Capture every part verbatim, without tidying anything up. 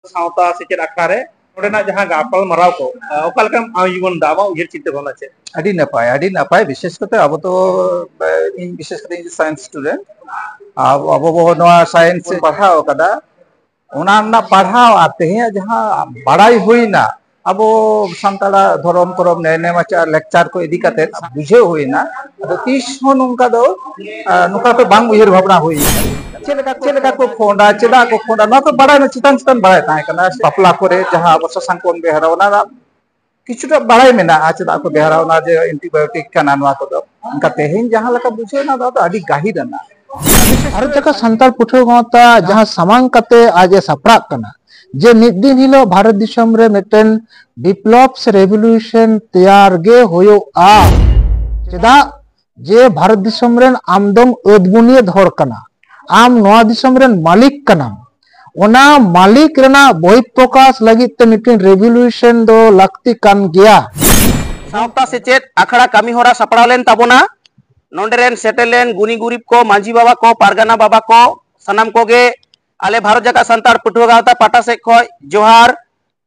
ᱥᱟᱶᱛᱟ ᱥᱮᱪᱮᱫ ᱟᱠᱷᱲᱟ ᱨᱮ ᱱᱚᱰᱮᱱᱟᱜ ᱡᱟᱦᱟᱸ ᱜᱟᱯᱟᱞ ᱢᱟᱨᱟᱣ ᱠᱚ, ᱟᱸ, ᱚᱠᱟ ᱞᱮᱠᱟᱢ ᱟᱸᱡᱚᱢ ᱮᱫᱟ? ᱟᱢᱟᱜ ᱩᱭᱦᱟᱹᱨ ᱪᱤᱱᱛᱟᱹ ᱵᱷᱟᱵᱽᱱᱟ ᱪᱮᱫ? ᱟᱹᱰᱤ ᱱᱟᱯᱟᱭ, ᱟᱹᱰᱤ ᱱᱟᱯᱟᱭ᱾ ᱵᱤᱥᱮᱥ ᱠᱟᱛᱮ ᱟᱵᱚ ᱫᱚ, ᱟᱸ, ᱤᱧ ᱵᱤᱥᱮᱥ ᱠᱟᱛᱮ ᱤᱧ ᱥᱟᱭᱮᱱᱥ ᱥᱴᱩᱰᱮᱱᱴ, ᱟᱵᱚ, ᱟᱵᱚ ᱵᱚ ᱱᱚᱣᱟ ᱥᱟᱭᱮᱱᱥ ᱵᱚᱱ ᱯᱟᱲᱦᱟᱣ ᱟᱠᱟᱫᱟ, ᱚᱱᱟ ᱨᱮᱱᱟᱜ ᱯᱟᱲᱦᱟᱣ ᱟᱨ ᱛᱮᱦᱮᱧᱟᱜ ᱡᱟᱦᱟᱸ ᱵᱟᱲᱟᱭ ᱦᱩᱭᱱᱟ, ᱟᱵᱚ ᱥᱟᱱᱛᱟᱲᱟᱜ ᱫᱷᱚᱨᱚᱢ ᱠᱚᱨᱚᱢ, ᱱᱮ-, ᱱᱮᱢᱟᱪᱟᱨ, ᱞᱮᱠᱪᱟᱨ ᱠᱚ ᱤᱫᱤ ᱠᱟᱛᱮ ᱵᱩᱡᱷᱟᱹᱣ ᱦᱩᱭᱱᱟ᱾ ᱟᱫᱚ ᱛᱤᱥ ᱦᱚᱸ ᱱᱚᱝᱠᱟ ᱫᱚ, ᱟᱸ, ᱱᱚᱝᱠᱟ ᱫᱚ ᱵᱟᱝ ᱩᱭᱦᱟᱹᱨ ᱵᱷᱟᱵᱽᱱᱟ ᱦᱩᱭ ᱟᱠᱟᱱᱟ᱾ ᱪᱮᱫ ᱞᱮᱠᱟ, ᱪᱮᱫ ᱞᱮᱠᱟ ᱠᱚ ᱯᱷᱳᱱᱟ, ᱪᱮᱫᱟᱜ ᱠᱚ ᱯᱷᱳᱱᱟ, ᱱᱚᱣᱟ ᱠᱚ ᱵᱟᱲᱟᱭ ᱨᱮᱱᱟᱜ ᱪᱮᱛᱟᱱ ᱪᱮᱛᱟᱱ ᱵᱟᱲᱟᱭ ᱛᱟᱦᱮᱸ ᱠᱟᱱᱟ᱾ ᱵᱟᱯᱞᱟ ᱠᱚᱨᱮ ᱡᱟᱦᱟᱸ ᱟᱵᱚ ᱥᱟᱥᱟᱝ ᱠᱚᱵᱚᱱ ᱵᱮᱣᱦᱟᱨᱟ, ᱚᱱᱟ ᱨᱮᱱᱟᱜ ᱠᱤᱪᱷᱩᱴᱟ ᱵᱟᱲᱟᱭ ᱢᱮᱱᱟᱜᱼᱟ, ᱪᱮᱫᱟᱜ ᱠᱚ ᱵᱮᱣᱦᱟᱨᱟ, ᱚᱱᱟ ᱡᱮ ᱮᱱᱴᱤᱵᱟᱭᱳᱴᱤᱠ ᱠᱟᱱᱟ, ᱱᱚᱣᱟ ᱠᱚᱫᱚ᱾ ᱚᱱᱠᱟ ᱛᱮᱦᱮᱧ ᱡᱟᱦᱟᱸ ᱞᱮᱠᱟ ᱵᱩᱡᱷᱟᱹᱣ ᱮᱱᱟ, ᱱᱚᱣᱟ ᱫᱚ ᱟᱹᱰᱤ ᱜᱟᱹᱦᱤᱨ ᱟᱱᱟᱜ᱾ ᱵᱷᱟᱨᱚᱛ ᱡᱟᱠᱟᱛ ᱥᱟᱱᱛᱟᱲ ᱯᱟᱹᱴᱷᱩᱣᱟᱹ ᱜᱟᱶᱛᱟ ᱡᱟᱦᱟᱸ ᱥᱟᱢᱟᱝ ᱠᱟᱛᱮ ᱟᱡ ᱮ ᱥᱟᱯᱲᱟᱜ ᱠᱟᱱᱟ, ᱡᱮ ᱢᱤᱫ ᱫᱤᱱ ᱦᱤᱞᱳᱜ ᱵᱷᱟᱨᱚᱛ ᱫᱤᱥᱚᱢ ᱨᱮ ᱢᱤᱫᱴᱮᱱ ᱵᱤᱯᱞᱚᱵ ᱥᱮ ᱨᱮᱵᱷᱚᱞᱩᱥᱚᱱ ᱛᱮᱭᱟᱨ ᱜᱮ ᱦᱩᱭᱩᱜᱼᱟ᱾ ᱪᱮᱫᱟᱜ? ᱡᱮ ᱵᱷᱟᱨᱚᱛ ᱫᱤᱥᱚᱢ ᱨᱮᱱ ᱟᱢ ᱫᱚᱢ ᱟᱹᱫ ᱵᱩᱱᱤᱭᱟᱹᱫ ᱦᱚᱲ ᱠᱟᱱᱟ, ᱟᱢ ᱱᱚᱣᱟ ᱫᱤᱥᱚᱢ ᱨᱮᱱ ᱢᱟᱹᱞᱤᱠ ᱠᱟᱱᱟᱢ᱾ ᱚᱱᱟ ᱢᱟᱹᱞᱤᱠ ᱨᱮᱱᱟᱜ ᱵᱚᱦᱤᱯᱨᱚᱠᱟᱥ ᱞᱟᱹᱜᱤᱫ ᱛᱮ ᱢᱤᱫᱴᱮᱱ ᱨᱮᱵᱷᱚᱞᱩᱥᱚᱱ ᱫᱚ ᱞᱟᱹᱠᱛᱤ ᱠᱟᱱ ᱜᱮᱭᱟ᱾ ᱥᱟᱶᱛᱟ ᱥᱮᱪᱮᱫ ᱟᱠᱷᱲᱟ ᱠᱟᱹᱢᱤ ᱦᱚᱨᱟ ᱥᱟᱯᱲᱟᱣ ᱞᱮᱱ ᱛᱟᱵᱚᱱᱟ᱾ ᱱᱚᱰᱮ ᱨᱮᱱ ᱥᱮᱴᱮᱨ ᱞᱮᱱ ᱜᱩᱱᱤ ᱜᱩᱨᱤᱵ ᱠᱚ, ᱢᱟᱹᱡᱷᱤ ᱵᱟᱵᱟ ᱠᱚ, ᱯᱟᱨᱜᱟᱱᱟ ᱵᱟᱵᱟ ᱠᱚ, ᱥᱟᱱᱟᱢ ᱠᱚᱜᱮ ᱟᱞᱮ ᱵᱷᱟᱨᱚᱛ ᱡᱟᱠᱟᱛ ᱥᱟᱱᱛᱟᱲ ᱯᱟᱹᱴᱷᱩᱣᱟᱹ ᱜᱟᱶᱛᱟ ᱯᱟᱦᱴᱟ ᱥᱮᱫ ᱠᱷᱚᱱ ᱡᱚᱦᱟᱨ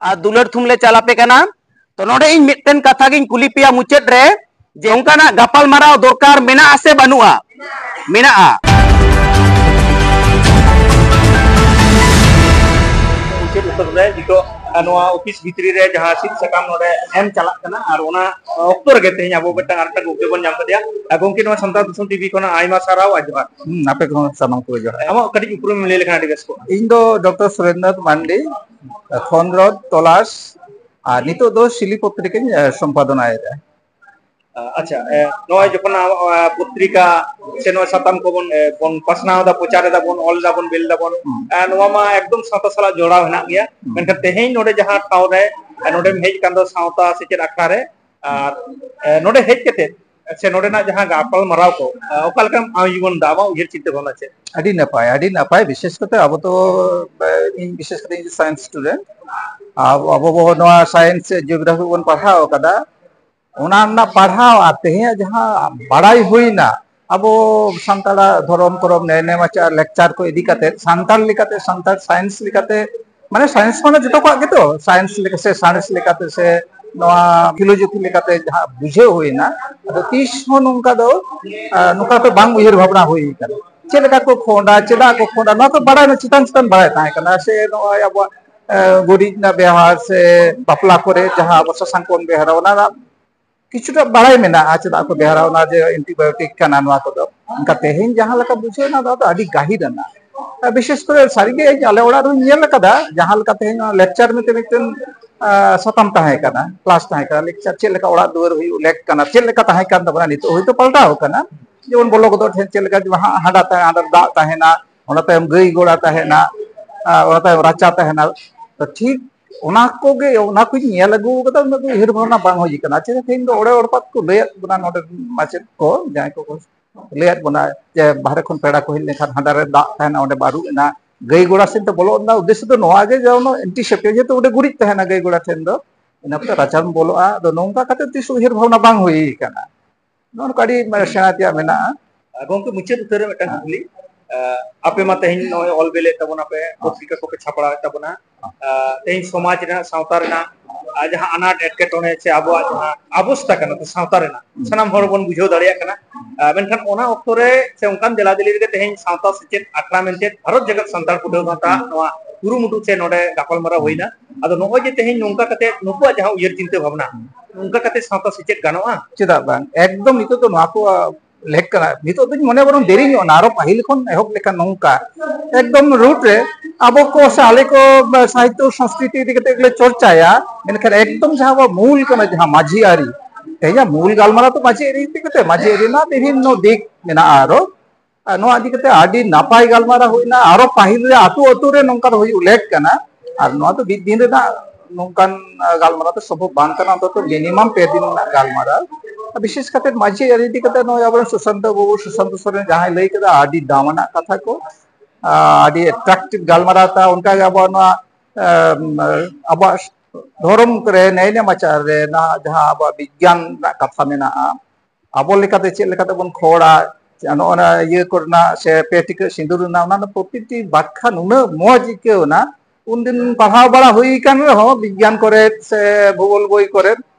ᱟᱨ ᱫᱩᱞᱟᱹᱲ ᱛᱷᱩᱢ ᱞᱮ ᱪᱟᱞ ᱟᱯᱮ ᱠᱟᱱᱟ᱾ ᱛᱚ, ᱱᱚᱰᱮ ᱤᱧ ᱢᱤᱫᱴᱮᱱ ᱠᱟᱛᱷᱟ ᱜᱤᱧ ᱠᱩᱞᱤ ᱯᱮᱭᱟ ᱢᱩᱪᱟᱹᱫ ᱨᱮ, ᱡᱮ ᱚᱱᱠᱟᱱᱟᱜ ᱜᱟᱯᱟᱞ ᱢᱟᱨᱟᱣ ᱫᱚᱨᱠᱟᱨ ᱢᱮᱱᱟᱜᱼᱟ ᱥᱮ ᱵᱟᱹᱱᱩᱜᱼᱟ? ᱢᱮᱱᱟᱜᱼᱟ᱾ ᱢᱩᱪᱟᱹᱫ ᱩᱛᱟᱹᱨ ᱨᱮ ᱱᱤᱛᱚᱜ, ᱟᱨ ᱱᱚᱣᱟ ᱚᱯᱷᱤᱥ ᱵᱷᱤᱛᱨᱤ ᱨᱮ ᱡᱟᱦᱟᱸ ᱥᱤᱫ ᱥᱟᱠᱟᱢ ᱱᱚᱰᱮ ᱮᱢ ᱪᱟᱞᱟᱜ ᱠᱟᱱᱟ, ᱟᱨ ᱚᱱᱟ ᱚᱠᱛᱚ ᱨᱮᱜᱮ ᱛᱮᱦᱮᱧ ᱟᱵᱚ ᱢᱤᱫᱴᱟᱝ ᱟᱨ ᱢᱤᱫᱴᱟᱝ ᱜᱚᱢᱠᱮ ᱵᱚᱱ ᱧᱟᱢ ᱠᱮᱫᱮᱭᱟ᱾ ᱟᱨ ᱜᱚᱢᱠᱮ, ᱱᱚᱣᱟ ᱥᱟᱱᱛᱟᱲ ᱫᱤᱥᱚᱢ ᱴᱤᱵᱷᱤ ᱠᱷᱚᱱᱟᱜ ᱟᱭᱢᱟ ᱥᱟᱨᱦᱟᱣ ᱟᱨ ᱡᱚᱦᱟᱨ᱾ ᱦᱩᱸ, ᱟᱯᱮ ᱠᱚᱦᱚᱸ ᱥᱟᱱᱟᱢ ᱠᱚᱜᱮ ᱡᱚᱦᱟᱨ᱾ ᱟᱢᱟᱜ ᱠᱟᱹᱴᱤᱡ ᱩᱯᱨᱩᱢ ᱮᱢ ᱞᱟᱹᱭ ᱞᱮᱠᱷᱟᱱ ᱟᱹᱰᱤ ᱵᱮᱥ ᱠᱚᱜᱼᱟ᱾ ᱤᱧ ᱫᱚ ᱰᱚᱠᱴᱚᱨ ᱥᱩᱨᱮᱱᱫᱨᱚᱱᱟᱛᱷ ᱢᱟᱱᱰᱤ, ᱠᱷᱚᱸᱫᱽᱨᱚᱸᱫᱽ ᱛᱚᱞᱟᱥ, ᱟᱨ ᱱᱤᱛᱚᱜ ᱫᱚ ᱥᱤᱞᱤ ᱯᱚᱛᱨᱤᱠᱟᱧ, ᱮ, ᱥᱚᱢᱯᱟᱫᱚᱱᱟᱭᱮᱫᱟ᱾ ᱟᱪᱪᱷᱟ, ᱮ, ᱱᱚᱜᱼᱚᱭ ᱡᱚᱠᱷᱚᱱ ᱟᱢᱟᱜ, ᱮ, ᱯᱚᱛᱨᱤᱠᱟ ᱥᱮ ᱱᱚᱣᱟ ᱥᱟᱛᱟᱢ ᱠᱚᱵᱚᱱ, ᱮ, ᱵᱚᱱ ᱯᱟᱥᱱᱟᱣ ᱮᱫᱟ, ᱯᱨᱚᱪᱟᱨ ᱮᱫᱟ ᱵᱚᱱ, ᱚᱞ ᱮᱫᱟ ᱵᱚᱱ, ᱵᱮᱞ ᱮᱫᱟ ᱵᱚᱱ, ᱦᱩᱸ᱾ ᱮ, ᱱᱚᱣᱟ ᱢᱟ ᱮᱠᱫᱚᱢ ᱥᱟᱶᱛᱟ ᱥᱟᱞᱟᱜ ᱡᱚᱲᱟᱣ ᱦᱮᱱᱟᱜ ᱜᱮᱭᱟ᱾ ᱦᱩᱸ᱾ ᱢᱮᱱᱠᱷᱟᱱ ᱛᱮᱦᱮᱧ ᱱᱚᱰᱮ ᱡᱟᱦᱟᱸ ᱴᱷᱟᱶ ᱨᱮ, ᱮ, ᱱᱚᱰᱮᱢ ᱦᱮᱡ ᱟᱠᱟᱱ ᱫᱚ ᱥᱟᱶᱛᱟ ᱥᱮᱪᱮᱫ ᱟᱠᱷᱲᱟ ᱨᱮ, ᱟᱨ, ᱮ, ᱱᱚᱰᱮ ᱦᱮᱡ ᱠᱟᱛᱮ ᱥᱮ ᱱᱚᱰᱮᱱᱟᱜ ᱡᱟᱦᱟᱸ ᱜᱟᱯᱟᱞ ᱢᱟᱨᱟᱣ ᱠᱚ, ᱮ, ᱚᱠᱟ ᱞᱮᱠᱟᱢ ᱟᱸᱡᱚᱢ ᱮᱫᱟ? ᱟᱢᱟᱜ ᱩᱭᱦᱟᱹᱨ ᱪᱤᱱᱛᱟᱹ ᱵᱷᱟᱵᱽᱱᱟ ᱪᱮᱫ? ᱟᱹᱰᱤ ᱱᱟᱯᱟᱭ, ᱟᱹᱰᱤ ᱱᱟᱯᱟᱭ᱾ ᱵᱤᱥᱮᱥ ᱠᱟᱛᱮ ᱟᱵᱚ ᱫᱚ, ᱮ, ᱤᱧ ᱵᱤᱥᱮᱥ ᱠᱟᱛᱮ ᱤᱧ ᱫᱚ ᱥᱟᱭᱮᱱᱥ ᱥᱴᱩᱰᱮᱱᱴ᱾ ᱟᱵᱚ, ᱟᱵᱚ ᱵᱚ ᱱᱚᱣᱟ ᱥᱟᱭᱮᱱᱥ ᱥᱮ ᱡᱤᱭᱳᱜᱨᱟᱯᱷᱤ ᱵᱚᱱ ᱯᱟᱲᱦᱟᱣ ᱟᱠᱟᱫᱟ, ᱚᱱᱟ ᱨᱮᱱᱟᱜ ᱯᱟᱲᱦᱟᱣ ᱟᱨ ᱛᱮᱦᱮᱧᱟᱜ ᱡᱟᱦᱟᱸ ᱵᱟᱲᱟᱭ ᱦᱩᱭᱱᱟ, ᱟᱵᱚ ᱥᱟᱱᱛᱟᱲᱟᱜ ᱫᱷᱚᱨᱚᱢ ᱠᱚᱨᱚᱢ, ᱱᱮ-, ᱱᱮᱢᱟᱪᱟᱨ, ᱞᱮᱠᱪᱟᱨ ᱠᱚ ᱤᱫᱤ ᱠᱟᱛᱮ, ᱥᱟᱱᱛᱟᱲ ᱞᱮᱠᱟᱛᱮ, ᱥᱟᱱᱛᱟᱲ ᱥᱟᱭᱮᱱᱥ ᱞᱮᱠᱟᱛᱮ ᱢᱟᱱᱮ ᱥᱟᱭᱮᱱᱥ ᱢᱟᱱᱮ ᱡᱚᱛᱚ ᱠᱚᱣᱟᱜ ᱜᱮᱛᱚ, ᱥᱟᱭᱮᱱᱥ ᱞᱮᱠᱟ ᱥᱮ ᱥᱟᱬᱮᱥ ᱞᱮᱠᱟᱛᱮ ᱥᱮ ᱱᱚᱣᱟ ᱯᱷᱤᱞᱳᱡᱚᱯᱷᱤ ᱞᱮᱠᱟᱛᱮ ᱡᱟᱦᱟᱸ ᱵᱩᱡᱷᱟᱹᱣ ᱦᱩᱭᱱᱟ, ᱟᱫᱚ ᱛᱤᱥ ᱦᱚᱸ ᱱᱚᱝᱠᱟ ᱫᱚ ᱱᱚᱝᱠᱟ ᱛᱮ ᱵᱟᱝ ᱩᱭᱦᱟᱹᱨ ᱵᱷᱟᱵᱽᱱᱟ ᱦᱩᱭ ᱠᱟᱱᱟ᱾ ᱪᱮᱫ ᱞᱮᱠᱟ ᱠᱚ ᱠᱷᱚᱸᱰᱟ, ᱪᱮᱫᱟᱜ ᱠᱚ ᱠᱷᱚᱸᱰᱟ, ᱱᱚᱣᱟ ᱫᱚ ᱵᱟᱲᱟᱭ ᱨᱮᱱᱟᱜ ᱪᱮᱛᱟᱱ ᱪᱮᱛᱟᱱ ᱵᱟᱲᱟᱭ ᱛᱟᱦᱮᱸ ᱠᱟᱱᱟ᱾ ᱥᱮ ᱱᱚᱜᱼᱚᱭ ᱟᱵᱚᱣᱟᱜ ᱜᱩᱨᱤᱡ ᱨᱮᱱᱟᱜ ᱵᱮᱣᱦᱟᱨ ᱥᱮ ᱵᱟᱯᱞᱟ ᱠᱚᱨᱮ ᱡᱟᱦᱟᱸ ᱟᱵᱚ ᱥᱟᱥᱟᱝ ᱠᱚᱵᱚᱱ ᱵᱮᱣᱦᱟᱨᱟ, ᱚᱱᱟ ᱨᱮᱱᱟᱜ ᱠᱤᱪᱷᱩᱴᱟ ᱵᱟᱲᱟᱭ ᱢᱮᱱᱟᱜᱼᱟ, ᱪᱮᱫᱟᱜ ᱠᱚ ᱵᱮᱣᱦᱟᱨᱟ, ᱚᱱᱟ ᱡᱮ ᱮᱱᱴᱤᱵᱟᱭᱳᱴᱤᱠ ᱠᱟᱱᱟ ᱱᱚᱣᱟ ᱠᱚᱫᱚ᱾ ᱚᱱᱠᱟ ᱛᱮᱦᱮᱧ ᱡᱟᱦᱟᱸ ᱞᱮᱠᱟ ᱵᱩᱡᱷᱟᱹᱣ ᱮᱱᱟ, ᱱᱚᱣᱟ ᱫᱚ ᱟᱹᱰᱤ ᱜᱟᱹᱦᱤᱨ ᱟᱱᱟ᱾ ᱟᱨ ᱵᱤᱥᱮᱥ ᱠᱚᱨᱮ ᱥᱟᱹᱨᱤᱜᱮ ᱤᱧ ᱟᱞᱮ ᱚᱲᱟᱜ ᱨᱮᱦᱚᱸᱧ ᱧᱮᱞ ᱟᱠᱟᱫᱟ, ᱡᱟᱦᱟᱸ ᱞᱮᱠᱟ ᱛᱮᱦᱮᱧ ᱚᱱᱟ ᱞᱮᱠᱪᱟᱨ ᱢᱮᱱᱛᱮ ᱢᱤᱫᱴᱮᱱ ᱥᱟᱛᱟᱢ ᱛᱟᱦᱮᱸ ᱠᱟᱱᱟ, ᱠᱞᱟᱥ ᱛᱟᱦᱮᱸ ᱠᱟᱱᱟ, ᱞᱮᱠᱪᱟᱨ ᱪᱮᱫ ᱞᱮᱠᱟ ᱚᱲᱟᱜ ᱫᱩᱣᱟᱹᱨ ᱦᱩᱭᱩᱜ ᱞᱮᱠ ᱠᱟᱱᱟ, ᱪᱮᱫ ᱞᱮᱠᱟ ᱛᱟᱦᱮᱸ ᱠᱟᱱ ᱛᱟᱵᱚᱱᱟ, ᱱᱤᱛᱚᱜ ᱦᱚᱭᱛᱳ ᱯᱟᱞᱴᱟᱣ ᱟᱠᱟᱱᱟ᱾ ᱡᱮᱢᱚᱱ ᱵᱚᱞᱚ ᱜᱚᱫᱚᱜ ᱴᱷᱮᱱ ᱪᱮᱫ ᱞᱮᱠᱟ ᱦᱟᱸᱰᱟ ᱛᱟᱦᱮᱸ, ᱦᱟᱸᱰᱟ ᱫᱟᱜ ᱛᱟᱦᱮᱱᱟ, ᱚᱱᱟ ᱛᱟᱭᱚᱢ ᱜᱟᱹᱭ ᱜᱚᱲᱟ ᱛᱟᱦᱮᱱᱟ, ᱚᱱᱟ ᱛᱟᱭᱚᱢ ᱨᱟᱪᱟ ᱛᱟᱦᱮᱱᱟ᱾ ᱴᱷᱤᱠ ᱚᱱᱟ ᱠᱚᱜᱮ, ᱚᱱᱟ ᱠᱚᱧ ᱧᱮᱞ ᱟᱹᱜᱩ ᱟᱠᱟᱫᱟ, ᱩᱱᱟᱹᱜ ᱫᱚ ᱩᱭᱦᱟᱹᱨ ᱵᱷᱟᱵᱽᱱᱟ ᱵᱟᱝ ᱦᱩᱭ ᱟᱠᱟᱱᱟ᱾ ᱪᱮᱫᱟᱜ ᱛᱮᱦᱮᱧ ᱫᱚ ᱚᱲᱮ ᱚᱲᱯᱟᱛ ᱠᱚ ᱞᱟᱹᱭᱟᱫ ᱵᱚᱱᱟ ᱱᱚᱰᱮ ᱢᱟᱪᱮᱫ ᱠᱚ, ᱡᱟᱦᱟᱸᱭ ᱠᱚ ᱞᱟᱹᱭᱟᱫ ᱵᱚᱱᱟ ᱡᱮ ᱵᱟᱦᱨᱮ ᱠᱷᱚᱱ ᱯᱮᱲᱟ ᱠᱚ ᱦᱮᱡ ᱞᱮᱱᱠᱷᱟᱱ ᱦᱟᱸᱰᱟ ᱨᱮ ᱫᱟᱜ ᱛᱟᱦᱮᱱᱟ, ᱚᱸᱰᱮ ᱵᱚ ᱟᱹᱨᱩᱵ ᱮᱱᱟ, ᱜᱟᱹᱭ ᱜᱚᱲᱟ ᱥᱮᱫ ᱛᱮ ᱵᱚᱞᱚᱜ ᱨᱮᱱᱟᱜ ᱩᱫᱽᱫᱮᱥᱥᱚ ᱫᱚ ᱱᱚᱣᱟ ᱜᱮ ᱡᱮ ᱚᱱᱟ ᱮᱱᱴᱤᱥᱮᱯᱴᱤᱠ, ᱡᱮᱦᱮᱛᱩ ᱚᱸᱰᱮ ᱜᱩᱨᱤᱡ ᱛᱟᱦᱮᱱᱟ ᱜᱟᱹᱭ ᱜᱚᱲᱟ ᱴᱷᱮᱱ ᱫᱚ, ᱤᱱᱟᱹ ᱯᱚᱨᱮ ᱨᱟᱪᱟᱢ ᱵᱚᱞᱚᱜᱼᱟ᱾ ᱟᱫᱚ ᱱᱚᱝᱠᱟ ᱠᱟᱛᱮ ᱛᱤᱥ ᱩᱭᱦᱟᱹᱨ ᱵᱷᱟᱵᱽᱱᱟ ᱵᱟᱝ ᱦᱩᱭ ᱟᱠᱟᱱᱟ᱾ ᱱᱚᱜᱼᱚ ᱱᱚᱝᱠᱟ ᱟᱹᱰᱤ ᱥᱮᱬᱟ ᱛᱮᱭᱟᱜ ᱢᱮᱱᱟᱜᱼᱟ᱾ ᱜᱚᱢᱠᱮ, ᱢᱩᱪᱟᱹᱫ ᱩᱛᱟᱹᱨ ᱨᱮ ᱢᱤᱫᱴᱟᱝ ᱠᱩᱠᱞᱤ᱾ ᱟᱯᱮ ᱢᱟ ᱛᱮᱦᱮᱧ ᱱᱚᱜᱼᱚᱭ ᱚᱞ ᱵᱮᱞᱮᱫ ᱛᱟᱵᱚᱱᱟᱯᱮ, ᱯᱚᱛᱨᱤᱠᱟ ᱠᱚᱯᱮ ᱪᱷᱟᱯᱲᱟᱣᱮᱫ ᱛᱟᱵᱚᱱᱟ᱾ ᱛᱮᱦᱮᱧ ᱥᱚᱢᱟᱡᱽ ᱨᱮᱱᱟᱜ, ᱥᱟᱶᱛᱟ ᱨᱮᱱᱟᱜ ᱡᱟᱦᱟᱸ ᱟᱱᱟᱴ ᱮᱴᱠᱮᱴᱚᱬᱮ ᱥᱮ ᱟᱵᱚᱣᱟᱜ ᱡᱟᱦᱟᱸ ᱚᱵᱚᱥᱛᱟ ᱠᱟᱱᱟ ᱥᱟᱶᱛᱟ ᱨᱮᱱᱟᱜ, ᱥᱟᱱᱟᱢ ᱦᱚᱲ ᱵᱚᱱ ᱵᱩᱡᱷᱟᱹᱣ ᱫᱟᱲᱮᱭᱟᱜ ᱠᱟᱱᱟ᱾ ᱢᱮᱱᱠᱷᱟᱱ ᱚᱱᱟ ᱚᱠᱛᱚ ᱨᱮ ᱥᱮ ᱚᱱᱠᱟᱱ ᱫᱮᱞᱟ ᱫᱮᱞᱤ ᱨᱮᱜᱮ ᱛᱮᱦᱮᱧ ᱥᱟᱶᱛᱟ ᱥᱮᱪᱮᱫ ᱟᱠᱷᱲᱟ ᱢᱮᱱᱛᱮ ᱵᱷᱟᱨᱚᱛ ᱡᱟᱠᱟᱛ ᱥᱟᱱᱛᱟᱲ ᱯᱟᱹᱴᱷᱩᱣᱟᱹ ᱜᱟᱶᱛᱟ ᱱᱚᱣᱟ ᱠᱩᱨᱩᱢᱩᱴᱩ ᱥᱮ ᱱᱚᱰᱮ ᱜᱟᱯᱟᱞᱢᱟᱨᱟᱣ ᱦᱩᱭᱱᱟ᱾ ᱟᱫᱚ ᱱᱚᱜᱼᱚᱭ ᱡᱮ ᱛᱮᱦᱮᱧ ᱱᱚᱝᱠᱟ ᱠᱟᱛᱮ ᱱᱩᱠᱩᱣᱟᱜ ᱡᱟᱦᱟᱸ ᱩᱭᱦᱟᱹᱨ ᱪᱤᱱᱛᱟᱹ ᱵᱷᱟᱵᱽᱱᱟ, ᱱᱚᱝᱠᱟ ᱠᱟᱛᱮ ᱥᱟᱶᱛᱟ ᱥᱮᱪᱮᱫ ᱜᱟᱱᱚᱜᱼᱟ? ᱪᱮᱫᱟᱜ ᱵᱟᱝ? ᱮᱠᱫᱚᱢ ᱱᱤᱛᱚᱜ ᱫᱚ ᱱᱚᱣᱟ ᱠᱚ ᱞᱮᱠ ᱠᱟᱱᱟ᱾ ᱱᱤᱛᱚᱜ ᱫᱚᱧ ᱢᱚᱱᱮ ᱵᱚᱨᱚᱝ ᱫᱮᱨᱤ ᱧᱚᱜ ᱱᱟ, ᱟᱨᱚ ᱯᱟᱹᱦᱤᱞ ᱠᱷᱚᱱ ᱮᱦᱚᱵ ᱞᱮᱠᱷᱟᱱ ᱱᱚᱝᱠᱟ ᱮᱠᱫᱚᱢ ᱨᱩᱴ ᱨᱮ ᱟᱵᱚ ᱠᱚ ᱥᱮ ᱟᱞᱮ ᱠᱚ ᱥᱟᱦᱤᱛᱛᱚ ᱥᱚᱝᱥᱠᱨᱤᱛᱤ ᱤᱫᱤ ᱠᱟᱛᱮ ᱜᱮᱞᱮ ᱪᱚᱨᱪᱟᱭᱟ, ᱢᱮᱱᱠᱷᱟᱱ ᱮᱠᱫᱚᱢ ᱡᱟᱦᱟᱸ ᱟᱵᱚᱣᱟᱜ ᱢᱩᱞ ᱠᱟᱱᱟ, ᱡᱟᱦᱟᱸ ᱢᱟᱹᱡᱷᱤ ᱟᱹᱨᱤ, ᱛᱮᱦᱮᱧᱟᱜ ᱢᱩᱞ ᱜᱟᱞᱢᱟᱨᱟᱣ ᱫᱚ ᱢᱟᱹᱡᱷᱤ ᱟᱹᱨᱤ ᱤᱫᱤ ᱠᱟᱛᱮ, ᱢᱟᱹᱡᱷᱤ ᱟᱹᱨᱤ ᱨᱮᱱᱟᱜ ᱵᱤᱵᱷᱤᱱᱱᱚ ᱫᱤᱠ ᱢᱮᱱᱟᱜᱼᱟ ᱟᱨᱚ᱾ ᱟᱨ ᱱᱚᱣᱟ ᱤᱫᱤ ᱠᱟᱛᱮ ᱟᱹᱰᱤ ᱱᱟᱯᱟᱭ ᱜᱟᱞᱢᱟᱨᱟᱣ ᱦᱩᱭᱱᱟ᱾ ᱟᱨᱚ ᱯᱟᱹᱦᱤᱞ ᱨᱮ ᱟᱹᱛᱩ ᱟᱹᱛᱩ ᱨᱮ ᱱᱚᱝᱠᱟ ᱫᱚ ᱦᱩᱭᱩᱜ ᱞᱮᱠ ᱠᱟᱱᱟ᱾ ᱟᱨ ᱱᱚᱣᱟ ᱫᱚ ᱢᱤᱫ ᱫᱤᱱ ᱨᱮᱱᱟᱜ ᱱᱚᱝᱠᱟᱱ ᱜᱟᱞᱢᱟᱨᱟᱣ ᱫᱚ ᱥᱚᱢᱵᱷᱚᱵ ᱵᱟᱝ ᱠᱟᱱᱟ, ᱚᱱᱛᱚᱛᱚ ᱢᱤᱱᱤᱢᱟᱢ ᱯᱮ ᱫᱤᱱ ᱨᱮᱱᱟᱜ ᱜᱟᱞᱢᱟᱨᱟᱣ᱾ ᱟᱨ ᱵᱤᱥᱮᱥ ᱠᱟᱛᱮ ᱢᱟᱹᱡᱷᱤ ᱟᱹᱨᱤ ᱤᱫᱤ ᱠᱟᱛᱮ ᱱᱚᱜᱼᱚᱭ ᱟᱵᱚᱨᱮᱱ ᱥᱩᱥᱟᱱᱛᱚ ᱵᱟᱹᱵᱩ, ᱥᱩᱥᱟᱱᱛᱚ ᱥᱚᱨᱮᱱ ᱡᱟᱦᱟᱸᱭ ᱞᱟᱹᱭ ᱠᱮᱫᱟ, ᱟᱹᱰᱤ ᱫᱟᱢᱟᱱᱟᱜ ᱠᱟᱛᱷᱟ ᱠᱚ, ᱟᱹᱰᱤ ᱮᱴᱨᱟᱠᱴᱤᱵᱷ ᱜᱟᱞᱢᱟᱨᱟᱣ ᱛᱟᱭ᱾ ᱚᱱᱠᱟᱜᱮ ᱟᱵᱚᱣᱟᱜ ᱱᱚᱣᱟ ᱟᱵᱚᱣᱟᱜ ᱫᱷᱚᱨᱚᱢ ᱠᱚᱨᱮ, ᱱᱮᱭ ᱱᱮᱢᱟᱪᱟᱨ ᱨᱮ, ᱱᱟᱦᱟᱜ ᱡᱟᱦᱟᱸ ᱟᱵᱚᱣᱟᱜ ᱵᱤᱜᱽᱜᱟᱱ ᱨᱮᱱᱟᱜ ᱠᱟᱛᱷᱟ ᱢᱮᱱᱟᱜᱼᱟ, ᱟᱵᱚ ᱞᱮᱠᱟᱛᱮ ᱪᱮᱫ ᱞᱮᱠᱟᱛᱮ ᱵᱚᱱ ᱠᱷᱚᱲᱟ, ᱱᱚᱜᱼᱚ ᱱᱟ ᱤᱭᱟᱹ ᱠᱚᱨᱮᱱᱟᱜ ᱥᱮ ᱯᱮ ᱴᱤᱠᱟᱹᱜ ᱥᱤᱸᱫᱩᱨ ᱨᱮᱱᱟᱜ, ᱚᱱᱟ ᱫᱚ ᱯᱨᱚᱛᱤᱴᱤ ᱵᱟᱠᱷᱟ ᱱᱩᱱᱟᱹᱜ ᱢᱚᱡᱽ ᱟᱹᱭᱠᱟᱹᱣ ᱮᱱᱟ᱾ ᱩᱱᱫᱤᱱ ᱯᱟᱲᱦᱟᱣ ᱵᱟᱲᱟ ᱦᱩᱭ ᱟᱠᱟᱱ ᱨᱮᱦᱚᱸ ᱵᱤᱜᱽᱜᱟᱱ ᱠᱚᱨᱮ ᱥᱮ ᱵᱷᱩᱜᱳᱞ ᱵᱚᱭ ᱠᱚᱨᱮ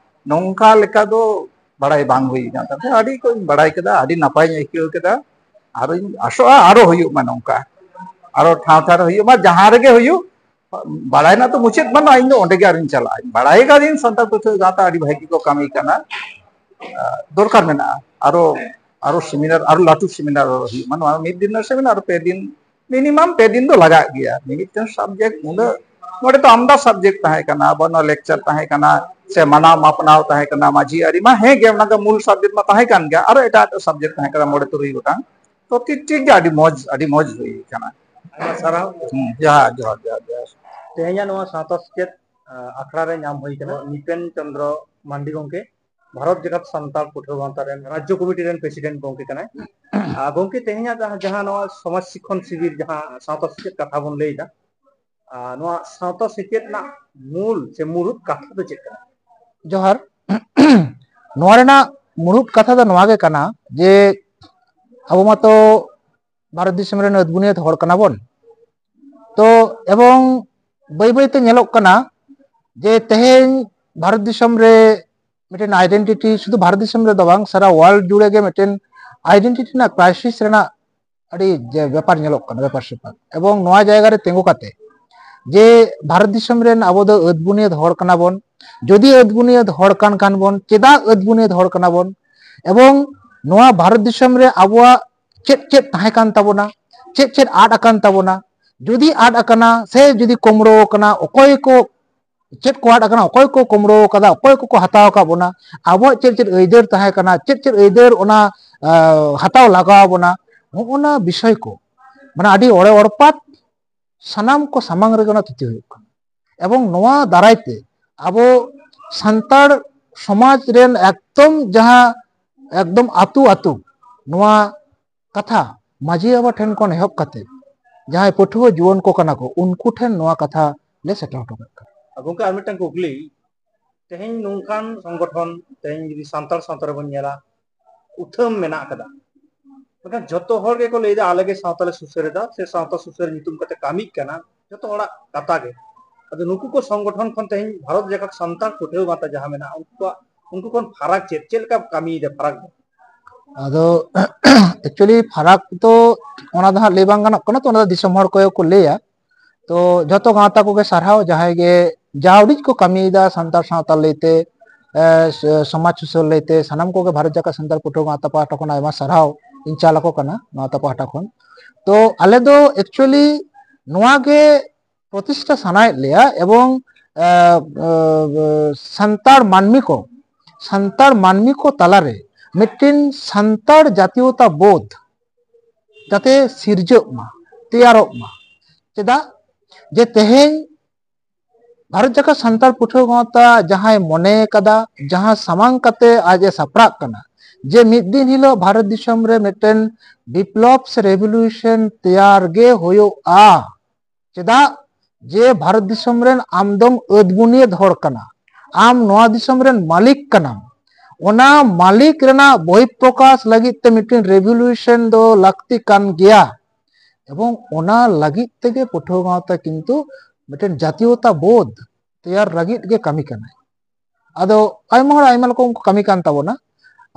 ᱱᱚᱝᱠᱟ ᱞᱮᱠᱟ ᱫᱚ ᱵᱟᱲᱟᱭ ᱵᱟᱝ ᱦᱩᱭ ᱟᱠᱟᱱ ᱛᱟᱦᱮᱸ᱾ ᱟᱹᱰᱤ ᱠᱚᱧ ᱵᱟᱲᱟᱭ ᱠᱮᱫᱟ, ᱟᱹᱰᱤ ᱱᱟᱯᱟᱭᱤᱧ ᱟᱹᱭᱠᱟᱹᱣ ᱠᱮᱫᱟ, ᱟᱨᱚᱧ ᱟᱥᱚᱜᱼᱟ ᱟᱨᱚ ᱦᱩᱭᱩᱜ ᱢᱟ ᱱᱚᱝᱠᱟ, ᱟᱨᱚ ᱴᱷᱟᱶ ᱴᱷᱟᱶ ᱨᱮ ᱦᱩᱭᱩᱜ ᱢᱟ, ᱡᱟᱦᱟᱸ ᱨᱮᱜᱮ ᱦᱩᱭᱩᱜ, ᱵᱟᱲᱟᱭ ᱨᱮᱱᱟᱜ ᱫᱚ ᱢᱩᱪᱟᱹᱫ ᱵᱟᱹᱱᱩᱜᱼᱟ, ᱤᱧ ᱫᱚ ᱚᱸᱰᱮ ᱜᱮ ᱟᱨᱚᱧ ᱪᱟᱞᱟᱜᱼᱟ᱾ ᱵᱟᱲᱟᱭ ᱠᱟᱫᱟᱹᱧ ᱥᱟᱱᱛᱟᱲ ᱯᱟᱹᱴᱷᱩᱣᱟᱹ ᱜᱟᱶᱛᱟ ᱟᱹᱰᱤ ᱵᱷᱟᱹᱜᱤ ᱠᱚ ᱠᱟᱹᱢᱤ ᱠᱟᱱᱟ, ᱫᱚᱨᱠᱟᱨ ᱢᱮᱱᱟᱜᱼᱟ ᱟᱨᱚ, ᱟᱨᱚ ᱥᱮᱢᱤᱱᱟᱨ, ᱟᱨᱚ ᱞᱟᱹᱴᱩ ᱥᱮᱢᱤᱱᱟᱨ ᱦᱩᱭᱩᱜ ᱢᱟ᱾ ᱱᱚᱣᱟ ᱢᱤᱫ ᱫᱤᱱ ᱨᱮᱱᱟᱜ ᱥᱮᱢᱤᱱᱟᱨ ᱯᱮ ᱫᱤᱱ, ᱢᱤᱱᱤᱢᱟᱢ ᱯᱮ ᱫᱤᱱ ᱫᱚ ᱞᱟᱜᱟᱜ ᱜᱮᱭᱟ᱾ ᱢᱤᱢᱤᱫᱴᱟᱝ ᱥᱟᱵᱡᱮᱠᱴ ᱩᱱᱟᱹᱜ, ᱱᱚᱰᱮ ᱫᱚ ᱟᱢᱫᱟ ᱥᱟᱵᱡᱮᱠᱴ ᱛᱟᱦᱮᱸ ᱠᱟᱱᱟ, ᱟᱵᱚ ᱱᱚᱣᱟ ᱞᱮᱠᱪᱟᱨ ᱛᱟᱦᱮᱸ ᱠᱟᱱᱟ, ᱥᱮ ᱢᱟᱱᱟᱣ ᱢᱟᱯᱱᱟᱣ ᱛᱟᱦᱮᱸ ᱠᱟᱱᱟ, ᱢᱟᱹᱡᱷᱤ ᱟᱹᱨᱤ ᱢᱟ ᱦᱮᱸ ᱜᱮ, ᱚᱱᱟ ᱫᱚ ᱢᱩᱞ ᱥᱟᱵᱡᱮᱠᱴ ᱢᱟ ᱛᱟᱦᱮᱸ ᱠᱟᱱ ᱜᱮᱭᱟ, ᱟᱨᱚ ᱮᱴᱟᱜ ᱮᱴᱟᱜ ᱥᱟᱵᱡᱮᱠᱴ ᱛᱟᱦᱮᱸ ᱠᱟᱱᱟ ᱢᱚᱬᱮ ᱛᱩᱨᱩᱭ ᱜᱚᱴᱟᱝ᱾ ᱛᱚ ᱴᱷᱤᱠ, ᱴᱷᱤᱠ ᱜᱮ, ᱟᱹᱰᱤ ᱢᱚᱡᱽ, ᱟᱹᱰᱤ ᱢᱚᱡᱽ ᱦᱩᱭ ᱠᱟᱱᱟ᱾ ᱟᱭᱢᱟ ᱥᱟᱨᱦᱟᱣ᱾ ᱦᱩᱸ, ᱡᱚᱦᱟᱨ, ᱡᱚᱦᱟᱨ, ᱡᱚᱦᱟᱨ, ᱡᱚᱦᱟᱨ᱾ ᱛᱮᱦᱮᱧᱟᱜ ᱱᱚᱣᱟ ᱥᱟᱶᱛᱟ ᱥᱮᱪᱮᱫ, ᱟ, ᱟᱠᱷᱲᱟ ᱨᱮ ᱧᱟᱢ ᱦᱩᱭ ᱠᱟᱱᱟ ᱱᱤᱯᱮᱱ ᱪᱚᱸᱫᱽᱨᱚ ᱢᱟᱱᱰᱤ ᱜᱚᱢᱠᱮ, ᱵᱷᱟᱨᱚᱛ ᱡᱟᱠᱟᱛ ᱥᱟᱱᱛᱟᱲ ᱯᱟᱹᱴᱷᱩᱣᱟᱹ ᱜᱟᱶᱛᱟ ᱨᱮᱱ ᱨᱟᱡᱽᱡᱚ ᱠᱚᱢᱤᱴᱤ ᱨᱮᱱ ᱯᱨᱮᱥᱤᱰᱮᱱᱴ ᱜᱚᱢᱠᱮ ᱠᱟᱱᱟᱭ᱾ ᱟ, ᱜᱚᱢᱠᱮ, ᱛᱮᱦᱮᱧᱟᱜ ᱡᱟᱦᱟᱸ, ᱡᱟᱦᱟᱸ ᱱᱚᱣᱟ ᱥᱚᱢᱟᱡᱽ ᱥᱤᱠᱷᱚᱱ ᱥᱤᱵᱤᱨ, ᱡᱟᱦᱟᱸ ᱥᱟᱶᱛᱟ ᱥᱮᱪᱮᱫ ᱠᱟᱛᱷᱟ ᱵᱚᱱ ᱞᱟᱹᱭ ᱮᱫᱟ, ᱟ, ᱱᱚᱣᱟ ᱥᱟᱶᱛᱟ ᱥᱮᱪᱮᱫ ᱨᱮᱱᱟᱜ ᱢᱩᱞ ᱥᱮ ᱢᱩᱲᱩᱫ ᱠᱟᱛᱷᱟ ᱫᱚ ᱪᱮᱫ ᱠᱟᱱᱟ? ᱡᱚᱦᱟᱨ᱾ ᱱᱚᱣᱟ ᱨᱮᱱᱟᱜ ᱢᱩᱲᱩᱫ ᱠᱟᱛᱷᱟ ᱫᱚ ᱱᱚᱣᱟ ᱜᱮ ᱠᱟᱱᱟ ᱡᱮ ᱟᱵᱚ ᱢᱟᱛᱚ ᱵᱷᱟᱨᱚᱛ ᱫᱤᱥᱚᱢ ᱨᱮᱱ ᱟᱹᱫ ᱵᱩᱱᱤᱭᱟᱹᱫ ᱦᱚᱲ ᱠᱟᱱᱟ ᱵᱚᱱ᱾ ᱛᱚ ᱮᱵᱚᱝ ᱵᱟᱹᱭ ᱵᱟᱹᱭ ᱛᱮ ᱧᱮᱞᱚᱜ ᱠᱟᱱᱟ ᱡᱮ ᱛᱮᱦᱮᱧ ᱵᱷᱟᱨᱚᱛ ᱫᱤᱥᱚᱢ ᱨᱮ ᱢᱤᱫᱴᱮᱱ ᱟᱭᱰᱮᱱᱴᱤᱴᱤ, ᱥᱩᱫᱷᱩ ᱵᱷᱟᱨᱚᱛ ᱫᱤᱥᱚᱢ ᱨᱮᱫᱚ ᱵᱟᱝ, ᱥᱟᱨᱟ ᱣᱟᱨᱞᱰ ᱡᱩᱲᱮ ᱜᱮ ᱢᱤᱫᱴᱮᱱ ᱟᱭᱰᱮᱱᱴᱤᱴᱤ ᱨᱮᱱᱟᱜ ᱠᱨᱟᱭᱥᱤᱥ ᱨᱮᱱᱟᱜ ᱟᱹᱰᱤ ᱡᱮ ᱵᱮᱯᱟᱨ ᱧᱮᱞᱚᱜ ᱠᱟᱱᱟ, ᱵᱮᱯᱟᱨ ᱥᱮᱯᱟᱨ᱾ ᱮᱵᱚᱝ ᱱᱚᱣᱟ ᱡᱟᱭᱜᱟ ᱨᱮ ᱛᱤᱸᱜᱩ ᱠᱟᱛᱮ ᱡᱮ ᱵᱷᱟᱨᱚᱛ ᱫᱤᱥᱚᱢ ᱨᱮᱱ ᱟᱵᱚ ᱫᱚ ᱟᱹᱫ ᱵᱩᱱᱤᱭᱟᱹᱫ ᱦᱚᱲ ᱠᱟᱱᱟ ᱵᱚᱱ, ᱡᱩᱫᱤ ᱟᱹᱫ ᱵᱩᱱᱤᱭᱟᱹᱫ ᱦᱚᱲ ᱠᱟᱱ ᱠᱷᱟᱱ ᱵᱚᱱ, ᱪᱮᱫᱟᱜ ᱟᱹᱫ ᱵᱩᱱᱤᱭᱟᱹᱫ ᱦᱚᱲ ᱠᱟᱱᱟ ᱵᱚᱱ, ᱮᱵᱚᱝ ᱱᱚᱣᱟ ᱵᱷᱟᱨᱚᱛ ᱫᱤᱥᱚᱢ ᱨᱮ ᱟᱵᱚᱣᱟᱜ ᱪᱮᱫ ᱪᱮᱫ ᱛᱟᱦᱮᱸ ᱠᱟᱱ ᱛᱟᱵᱚᱱᱟ, ᱪᱮᱫ ᱪᱮᱫ ᱟᱫ ᱟᱠᱟᱱ ᱛᱟᱵᱚᱱᱟ, ᱡᱩᱫᱤ ᱟᱫ ᱟᱠᱟᱱᱟ ᱥᱮ ᱡᱩᱫᱤ ᱠᱚᱢᱲᱚ ᱟᱠᱟᱱᱟ, ᱚᱠᱚᱭ ᱠᱚ ᱪᱮᱫ ᱠᱚ ᱟᱫ ᱟᱠᱟᱱᱟ, ᱚᱠᱚᱭ ᱠᱚ ᱠᱚᱢᱲᱚ ᱟᱠᱟᱫᱟ, ᱚᱠᱚᱭ ᱠᱚᱠᱚ ᱦᱟᱛᱟᱣ ᱟᱠᱟᱫ ᱵᱚᱱᱟ, ᱟᱵᱚᱣᱟᱜ ᱪᱮᱫ ᱪᱮᱫ ᱟᱹᱭᱫᱟᱹᱨ ᱛᱟᱦᱮᱸ ᱠᱟᱱᱟ, ᱪᱮᱫ ᱪᱮᱫ ᱟᱹᱭᱫᱟᱹᱨ ᱚᱱᱟ, ᱟ, ᱦᱟᱛᱟᱣ ᱞᱟᱜᱟᱣ ᱵᱚᱱᱟ, ᱱᱚᱜᱼᱚ ᱱᱟ ᱵᱤᱥᱚᱭ ᱠᱚ, ᱢᱟᱱᱮ ᱟᱹᱰᱤ ᱚᱲᱮ ᱚᱲᱯᱟᱛ ᱥᱟᱱᱟᱢ ᱠᱚ ᱥᱟᱢᱟᱝ ᱨᱮᱜᱮ ᱚᱱᱟ ᱛᱷᱩᱛᱤ ᱦᱩᱭᱩᱜ ᱠᱟᱱᱟ᱾ ᱮᱵᱚᱝ ᱱᱚᱣᱟ ᱫᱟᱨᱟᱭ ᱛᱮ ᱟᱵᱚ ᱥᱟᱱᱛᱟᱲ ᱥᱚᱢᱟᱡᱽ ᱨᱮᱱ ᱮᱠᱫᱚᱢ ᱡᱟᱦᱟᱸ ᱮᱠᱫᱚᱢ ᱟᱹᱛᱩ ᱟᱹᱛᱩ ᱱᱚᱣᱟ ᱠᱟᱛᱷᱟ ᱢᱟᱹᱡᱷᱤ ᱵᱟᱵᱟ ᱴᱷᱮᱱ ᱠᱷᱚᱱ ᱮᱦᱚᱵ ᱠᱟᱛᱮ ᱡᱟᱦᱟᱸᱭ ᱯᱟᱹᱴᱷᱩᱣᱟᱹ ᱡᱩᱣᱟᱹᱱ ᱠᱚ ᱠᱟᱱᱟ ᱠᱚ, ᱩᱱᱠᱩ ᱴᱷᱮᱱ ᱱᱚᱣᱟ ᱠᱟᱛᱷᱟ ᱞᱮ ᱥᱮᱴᱮᱨ ᱦᱚᱴᱚ ᱠᱟᱜ ᱠᱟᱱᱟ᱾ ᱜᱚᱢᱠᱮ, ᱟᱨ ᱢᱤᱫᱴᱟᱝ ᱠᱩᱠᱞᱤ, ᱛᱮᱦᱮᱧ ᱱᱚᱝᱠᱟᱱ ᱥᱚᱝᱜᱚᱴᱷᱚᱱ, ᱛᱮᱦᱮᱧ ᱡᱩᱫᱤ ᱥᱟᱱᱛᱟᱲ ᱥᱟᱶᱛᱟ ᱨᱮᱵᱚᱱ ᱧᱮᱞᱟ, ᱩᱛᱷᱟᱹᱢ ᱢᱮᱱᱟᱜ ᱟᱠᱟᱫᱟ, ᱢᱮᱱᱠᱷᱟᱱ ᱡᱚᱛᱚ ᱦᱚᱲ ᱜᱮᱠᱚ ᱞᱟᱹᱭᱫᱟ ᱟᱞᱮ ᱜᱮ ᱥᱟᱶᱛᱟ ᱞᱮ ᱥᱩᱥᱟᱹᱨ ᱮᱫᱟ ᱥᱮ ᱥᱟᱶᱛᱟ ᱥᱩᱥᱟᱹᱨ ᱧᱩᱛᱩᱢ ᱠᱟᱛᱮ ᱠᱟᱹᱢᱤᱜ ᱠᱟᱱᱟ, ᱡᱚᱛᱚ ᱦᱚᱲᱟᱜ ᱠᱟᱛᱷᱟ ᱜᱮ᱾ ᱟᱫᱚ ᱱᱩᱠᱩ ᱠᱚ ᱥᱚᱝᱜᱚᱴᱷᱚᱱ ᱠᱷᱚᱱ ᱛᱮᱦᱮᱧ ᱵᱷᱟᱨᱚᱛ ᱡᱟᱠᱟᱛ ᱥᱟᱱᱛᱟᱲ ᱯᱟᱹᱴᱷᱩᱣᱟᱹ ᱜᱟᱶᱛᱟ ᱡᱟᱦᱟᱸ ᱢᱮᱱᱟᱜᱼᱟ, ᱩᱱᱠᱩᱣᱟᱜ, ᱩᱱᱠᱩ ᱠᱷᱚᱱ ᱯᱷᱟᱨᱟᱠ ᱪᱮᱫ, ᱪᱮᱫ ᱞᱮᱠᱟ ᱠᱟᱹᱢᱤᱭᱮᱫᱟ ᱯᱷᱟᱨᱟᱠ ᱫᱚ? ᱟᱫᱚ actually ᱯᱷᱟᱨᱟᱠ ᱫᱚ ᱚᱱᱟ ᱫᱚ ᱦᱟᱸᱜ ᱞᱟᱹᱭ ᱵᱟᱝ ᱜᱟᱱᱚᱜ ᱠᱟᱱᱟ, ᱛᱚ ᱚᱱᱟ ᱫᱚ ᱫᱤᱥᱚᱢ ᱦᱚᱲ ᱠᱚᱜᱮ ᱠᱚ ᱞᱟᱹᱭᱟ᱾ ᱛᱚ ᱡᱷᱚᱛᱚ ᱜᱟᱶᱛᱟ ᱠᱚᱜᱮ ᱥᱟᱨᱦᱟᱣ, ᱡᱟᱦᱟᱸᱭ ᱜᱮ ᱡᱟ ᱩᱰᱤᱡ ᱠᱚ ᱠᱟᱹᱢᱤᱭᱮᱫᱟ ᱥᱟᱱᱛᱟᱲ ᱥᱟᱶᱛᱟ ᱞᱟᱹᱭᱛᱮ, ᱮ, ᱥ-, ᱥᱚᱢᱟᱡᱽ ᱥᱩᱥᱟᱹᱨ ᱞᱟᱹᱭᱛᱮ, ᱥᱟᱱᱟᱢ ᱠᱚᱜᱮ ᱵᱷᱟᱨᱚᱛ ᱡᱟᱠᱟᱛ ᱥᱟᱱᱛᱟᱲ ᱯᱟᱹᱴᱷᱩᱣᱟᱹ ᱜᱟᱶᱛᱟ ᱯᱟᱦᱴᱟ ᱠᱷᱚᱱ ᱟᱭᱢᱟ ᱥᱟᱨᱦᱟᱣ ᱤᱧ ᱪᱟᱞ ᱟᱠᱚ ᱠᱟᱱᱟ ᱜᱟᱶᱛᱟ ᱯᱟᱦᱴᱟ ᱠᱷᱚᱱ᱾ ᱛᱚ ᱟᱞᱮ ᱫᱚ actually ᱱᱚᱣᱟ ᱜᱮ ᱯᱨᱚᱛᱤᱥᱴᱷᱟ ᱥᱟᱱᱟᱭᱮᱫ ᱞᱮᱭᱟ, ᱮᱵᱚᱝ, ᱮ, ᱮ, ᱥᱟᱱᱛᱟᱲ ᱢᱟᱹᱱᱢᱤ ᱠᱚ, ᱥᱟᱱᱛᱟᱲ ᱢᱟᱹᱱᱢᱤ ᱠᱚ ᱛᱟᱞᱟᱨᱮ ᱢᱤᱫᱴᱤᱱ ᱥᱟᱱᱛᱟᱲ ᱡᱟᱛᱤᱭᱚᱛᱟ ᱵᱳᱫᱷ ᱡᱟᱛᱮ ᱥᱤᱨᱡᱟᱹᱜ ᱢᱟ, ᱛᱮᱭᱟᱨᱚᱜ ᱢᱟ᱾ ᱪᱮᱫᱟᱜ ᱡᱮ ᱛᱮᱦᱮᱧ ᱵᱷᱟᱨᱚᱛ ᱡᱟᱠᱟᱛ ᱥᱟᱱᱛᱟᱲ ᱯᱟᱹᱴᱷᱩᱣᱟᱹ ᱜᱟᱶᱛᱟ ᱡᱟᱦᱟᱸᱭ ᱢᱚᱱᱮ ᱠᱟᱫᱟ, ᱡᱟᱦᱟᱸ ᱥᱟᱢᱟᱝ ᱠᱟᱛᱮ ᱟᱡ ᱮ ᱥᱟᱯᱲᱟᱜ ᱠᱟᱱᱟ, ᱡᱮ ᱢᱤᱫ ᱫᱤᱱ ᱦᱤᱞᱳᱜ ᱵᱷᱟᱨᱚᱛ ᱫᱤᱥᱚᱢ ᱨᱮ ᱢᱤᱫᱴᱮᱱ ᱵᱤᱯᱞᱚᱵ ᱥᱮ revolution ᱛᱮᱭᱟᱨ ᱜᱮ ᱦᱩᱭᱩᱜᱼᱟ᱾ ᱪᱮᱫᱟᱜ ᱡᱮ ᱵᱷᱟᱨᱚᱛ ᱫᱤᱥᱚᱢ ᱨᱮᱱ ᱟᱢᱫᱚᱢ ᱟᱹᱫ ᱵᱩᱱᱤᱭᱟᱹᱫ ᱦᱚᱲ ᱠᱟᱱᱟ, ᱟᱢ ᱱᱚᱣᱟ ᱫᱤᱥᱚᱢ ᱨᱮᱱ ᱢᱟᱹᱞᱤᱠ ᱠᱟᱱᱟᱢ᱾ ᱚᱱᱟ ᱢᱟᱹᱞᱤᱠ ᱨᱮᱱᱟᱜ ᱵᱚᱦᱤᱯᱨᱚᱠᱟᱥ ᱞᱟᱹᱜᱤᱫ ᱛᱮ ᱢᱤᱫᱴᱮᱱ revolution ᱫᱚ ᱞᱟᱹᱠᱛᱤ ᱠᱟᱱ ᱜᱮᱭᱟ, ᱮᱵᱚᱝ ᱚᱱᱟ ᱞᱟᱹᱜᱤᱫ ᱛᱮᱜᱮ ᱯᱟᱹᱴᱷᱩᱣᱟᱹ ᱜᱟᱶᱛᱟ ᱠᱤᱱᱛᱩ ᱢᱤᱫᱴᱮᱱ ᱡᱟᱛᱤᱭᱚᱛᱟ ᱵᱳᱫᱷ ᱛᱮᱭᱟᱨ ᱞᱟᱹᱜᱤᱫ ᱜᱮ ᱠᱟᱹᱢᱤ ᱠᱟᱱᱟᱭ᱾ ᱟᱫᱚ ᱟᱭᱢᱟ ᱦᱚᱲ ᱟᱭᱢᱟ ᱨᱚᱠᱚᱢ ᱠᱚ ᱠᱟᱹᱢᱤ ᱠᱟᱱ ᱛᱟᱵᱚᱱᱟ,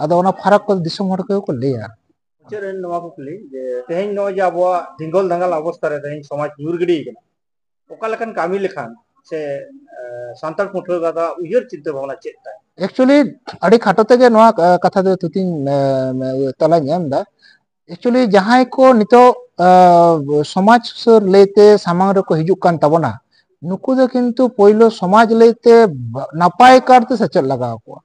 ᱟᱫᱚ ᱚᱱᱟ ᱯᱷᱟᱨᱟᱠ ᱠᱚ ᱫᱤᱥᱚᱢ ᱦᱚᱲ ᱠᱚᱜᱮ ᱠᱚ ᱞᱟᱹᱭᱟ᱾ ᱢᱩᱪᱟᱹᱫ ᱨᱮ ᱱᱚᱣᱟ ᱠᱩᱠᱞᱤ, ᱡᱮ ᱛᱮᱦᱮᱧ ᱱᱚᱜᱼᱚᱭ ᱡᱮ ᱟᱵᱚᱣᱟᱜ ᱫᱷᱤᱸᱜᱚᱞ ᱫᱷᱟᱸᱜᱟᱞ ᱚᱵᱚᱥᱛᱷᱟ ᱨᱮ ᱛᱮᱦᱮᱧ ᱥᱚᱢᱟᱡᱽ ᱧᱩᱨ ᱜᱤᱰᱤ ᱠᱟᱱᱟ, ᱚᱠᱟ ᱞᱮᱠᱟᱱ ᱠᱟᱹᱢᱤ ᱞᱮᱠᱷᱟᱱ ᱥᱮ, ᱮ, ᱥᱟᱱᱛᱟᱲ ᱯᱟᱹᱴᱷᱩᱣᱟᱹ ᱜᱟᱶᱛᱟ ᱩᱭᱦᱟᱹᱨ ᱪᱤᱱᱛᱟᱹ ᱵᱷᱟᱵᱽᱱᱟ ᱪᱮᱫ ᱛᱟᱭ? Actually ᱟᱹᱰᱤ ᱠᱷᱟᱴᱚ ᱛᱮᱜᱮ ᱱᱚᱣᱟ, ᱮ, ᱠᱟᱛᱷᱟ ᱫᱚ ᱛᱷᱩᱛᱤᱧ, ᱮ, ᱮ, ᱛᱟᱞᱟᱧ ᱮᱢ ᱮᱫᱟ᱾ Actually ᱡᱟᱦᱟᱸᱭ ᱠᱚ ᱱᱤᱛᱚᱜ, ᱮ, ᱥᱚᱢᱟᱡᱽ ᱥᱩᱥᱟᱹᱨ ᱞᱟᱹᱭᱛᱮ ᱥᱟᱢᱟᱝ ᱨᱮᱠᱚ ᱦᱤᱡᱩᱜ ᱠᱟᱱ ᱛᱟᱵᱚᱱᱟ, ᱱᱩᱠᱩ ᱫᱚ ᱠᱤᱱᱛᱩ ᱯᱳᱭᱞᱳ ᱥᱚᱢᱟᱡᱽ ᱞᱟᱹᱭᱛᱮ ᱱᱟᱯᱟᱭ ᱠᱟᱨᱛᱮ ᱥᱮᱪᱮᱫ ᱞᱟᱜᱟᱣ ᱠᱚᱣᱟ᱾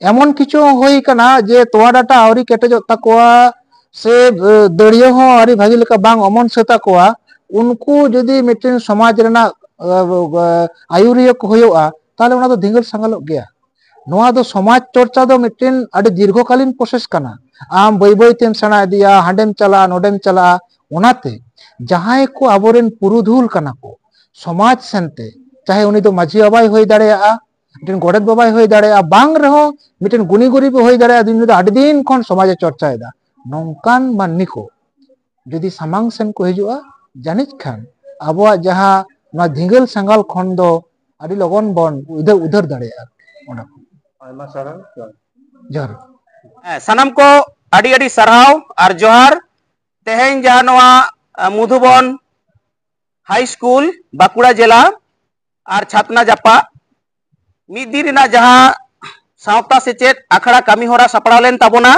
ᱮᱢᱚᱱ ᱠᱤᱪᱷᱩ ᱦᱩᱭ ᱠᱟᱱᱟ ᱡᱮ ᱛᱚᱣᱟ ᱰᱟᱴᱟ ᱟᱹᱣᱨᱤ ᱠᱮᱴᱮᱡᱚᱜ ᱛᱟᱠᱚᱣᱟ, ᱥᱮ, ᱮ, ᱫᱟᱹᱲᱭᱟᱹ ᱦᱚᱸ ᱟᱹᱣᱨᱤ ᱵᱷᱟᱹᱜᱤ ᱞᱮᱠᱟ ᱵᱟᱝ ᱚᱢᱚᱱ ᱥᱟᱹᱛ ᱟᱠᱚᱣᱟ, ᱩᱱᱠᱩ ᱡᱩᱫᱤ ᱢᱤᱫᱴᱮᱱ ᱥᱚᱢᱟᱡᱽ ᱨᱮᱱᱟᱜ, ᱮ, ᱮ, ᱟᱹᱭᱩᱨᱤᱭᱟᱹ ᱠᱚ ᱦᱩᱭᱩᱜᱼᱟ, ᱛᱟᱦᱚᱞᱮ ᱚᱱᱟ ᱫᱚ ᱫᱷᱤᱸᱜᱟᱹᱞ ᱥᱟᱸᱜᱟᱞᱚᱜ ᱜᱮᱭᱟ᱾ ᱱᱚᱣᱟ ᱫᱚ ᱥᱚᱢᱟᱡᱽ ᱪᱚᱨᱪᱟ ᱫᱚ ᱢᱤᱫᱴᱮᱱ ᱟᱹᱰᱤ ᱫᱤᱨᱜᱷᱚᱠᱟᱞᱤᱱ process ᱠᱟᱱᱟ᱾ ᱟᱢ ᱵᱟᱹᱭ ᱵᱟᱹᱭ ᱛᱮᱢ ᱥᱮᱬᱟ ᱤᱫᱤᱭᱟ, ᱦᱟᱸᱰᱮᱢ ᱪᱟᱞᱟᱜᱼᱟ, ᱱᱚᱰᱮᱢ ᱪᱟᱞᱟᱜᱼᱟ᱾ ᱚᱱᱟᱛᱮ ᱡᱟᱦᱟᱸᱭ ᱠᱚ ᱟᱵᱚᱨᱮᱱ ᱯᱩᱨᱩᱫᱷᱩᱞ ᱠᱟᱱᱟ ᱠᱚ ᱥᱚᱢᱟᱡᱽ ᱥᱮᱱᱛᱮ, ᱪᱟᱦᱮ ᱩᱱᱤ ᱫᱚ ᱢᱟᱹᱡᱷᱤ ᱵᱟᱵᱟᱭ ᱦᱩᱭ ᱫᱟᱲᱮᱭᱟᱜᱼᱟ, ᱢᱤᱫᱴᱮᱱ ᱜᱚᱰᱮᱛ ᱵᱟᱵᱟᱭ ᱦᱩᱭ ᱫᱟᱲᱮᱭᱟᱜᱼᱟ, ᱵᱟᱝ ᱨᱮᱦᱚᱸ ᱢᱤᱫᱴᱮᱱ ᱜᱩᱱᱤ ᱜᱩᱨᱤᱵ ᱦᱩᱭ ᱫᱟᱲᱮᱭᱟᱜᱼᱟ, ᱩᱱᱤ ᱫᱚ ᱟᱹᱰᱤ ᱫᱤᱱ ᱠᱷᱚᱱ ᱥᱚᱢᱟᱡᱽ ᱮ ᱪᱚᱨᱪᱟᱭᱮᱫᱟ᱾ ᱱᱚᱝᱠᱟᱱ ᱢᱟᱹᱱᱢᱤ ᱠᱚ ᱡᱩᱫᱤ ᱥᱟᱢᱟᱝ ᱥᱮᱱ ᱠᱚ ᱦᱤᱡᱩᱜᱼᱟ, ᱡᱟᱹᱱᱤᱡ ᱠᱷᱟᱱ ᱟᱵᱚᱣᱟᱜ ᱡᱟᱦᱟᱸ ᱱᱚᱣᱟ ᱫᱷᱤᱸᱜᱟᱹᱞ ᱥᱟᱸᱜᱟᱞ ᱠᱷᱚᱱ ᱫᱚ ᱟᱹᱰᱤ ᱞᱚᱜᱚᱱ ᱵᱚᱱ ᱩᱫᱷᱟᱹᱨ ᱩᱫᱷᱟᱹᱨ ᱫᱟᱲᱮᱭᱟᱜᱼᱟ᱾ ᱚᱸᱰᱮ ᱠᱷᱚᱱ᱾ ᱟᱭᱢᱟ ᱥᱟᱨᱦᱟᱣ᱾ ᱡᱚᱦᱟᱨ᱾ ᱦᱮᱸ, ᱥᱟᱱᱟᱢ ᱠᱚ ᱟᱹᱰᱤ ᱟᱹᱰᱤ ᱥᱟᱨᱦᱟᱣ ᱟᱨ ᱡᱚᱦᱟᱨ᱾ ᱛᱮᱦᱮᱧ ᱡᱟᱦᱟᱸ ᱱᱚᱣᱟ ᱢᱚᱫᱷᱩᱵᱚᱱ ᱦᱟᱭ ᱥᱠᱩᱞ, ᱵᱟᱸᱠᱩᱲᱟ ᱡᱮᱞᱟ ᱟᱨ ᱪᱷᱟᱛᱱᱟ ᱡᱟᱯᱟᱜ ᱢᱤᱫ ᱫᱤᱱ ᱨᱮᱱᱟᱜ ᱡᱟᱦᱟᱸ ᱥᱟᱶᱛᱟ ᱥᱮᱪᱮᱫ ᱟᱠᱷᱲᱟ ᱠᱟᱹᱢᱤ ᱦᱚᱨᱟ ᱥᱟᱯᱲᱟᱣ ᱞᱮᱱ ᱛᱟᱵᱚᱱᱟ,